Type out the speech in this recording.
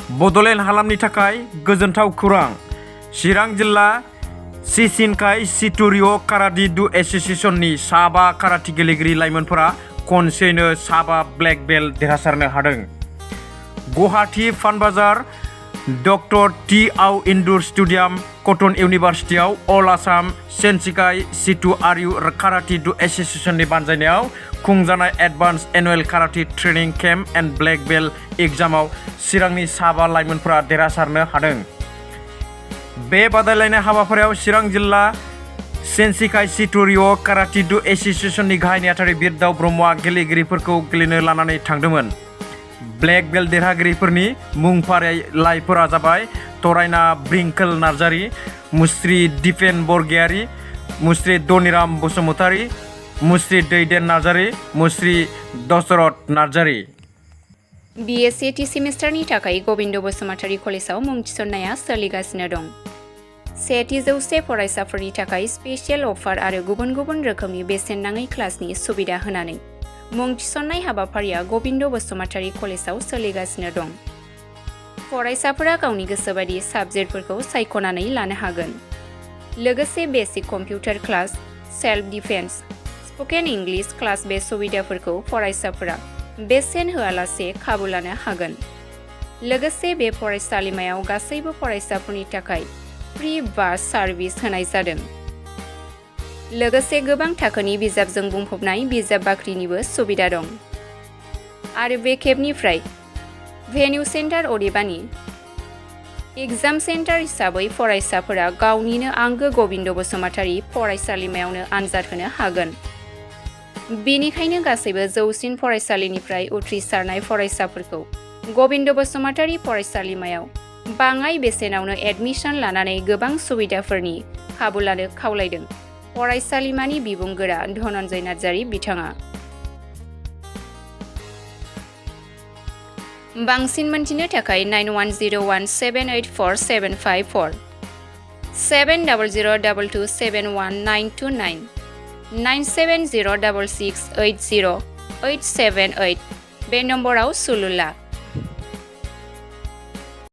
बड'लेण्ड हालामनि थाखाय गोजोनथाव खौरां। चिरां जिल्ला SEISHINKAI SHITO-RYU karate do एसोसिएशननि 5 karate गेलेगिरि लाइमोनफोरा खनसेयैनो 5 ब्लेक बेल्ट देरहासारनो हादों। Guwahati Fancy Bazar doctor T indoor stadium Cotton इउनिभार्सिटियाव all Assam SHITO-RYU karate do एसोसिएशननि बानजायनायाव खुंजानाय advance annual karate training camp and black belt एग्जामाव चिरांनि 5 लाइमोनफोरा देरहासारनो हादों। बे बादायलायनाय हाबाफारियाव चिरां जिल्ला SHITO-RYU काराटे डु एसोसिएशननि गाहाय नेहाथारि बिरदाव ब्रह्मआ गेलेगिरिफोरखौ गेलेनो लानानै थांदोंमोन। ब्लेक बेल्ट देरहागिरिफोरनि मुंफारिलाइफोरा जाबाय तरायना ब्रिंकोल नार्जारि, मुस्रि दिपेन बरगयारि, मुस्रि धनिराम बसुमतारि, मुस्रि दैदेन नार्जारि, मुस्रि दशरथ नार्जारि। BSc सेमिस्टारनि थाखाय गबिन्द बसुमतारि कलेजाव मुं थिसननाया सोलिगासिनो दं। 100 फरायसाफोरनि थाखाय स्पेशियेल अफार आरो गुबुन गुबुन रोखोमनि बेसेन नाङै क्लासनि सुबिदा होनानै मुं थिसननाय हाबाफारिया गबिन्द बसुमतारि कलेजाव सोलिगासिनो दं। फरायसाफोरा गावनि गोसोबायदि साबजेक्टफोरखौ सायख'नानै लानो हागोन। लोगोसे basic computer class, self defence, spoken English class बे सुबिदाफोरखौ फरायसाफोरा बेसेन होआलासे खाबु लानो हागोन। लोगोसे बे फरायसालिमायाव गासैबो फरायसाफोरनि थाखाय फ्रि बास सार्भिस होनाय जादों। लोगोसे गोबां थाखोनि बिजाबजों बुंफबनाय बिजाब बाख्रिनिबो सुबिदा दं। आरो बे खेबनिफ्राय भेन्यु सेन्टार अदेबानि एग्जाम सेन्टार हिसाबै फरायसाफोरा गावनिनो आंगो गबिन्द बसुमतारि फरायसालिमायावनो आनजाद होनो हागोन। बेनिखायनो गासैबो जौसिन फरायसालिनिफ्राय उथ्रिसारनाय फरायसाफोरखौ गबिन्द बसुमतारि फरायसालिमायाव बाङाय बेसेनावनो एडमिसन लानानै गोबां सुबिदाफोरनि खाबु लानो खावलायदों फरायसालिमानि बिबुंगोरा धनन्जय नार्जारि बिथाङा। बांसिन मोनथिनो थाखाय 9101784754 7002271929 9706680878 बे नम्बराव सुलु ला।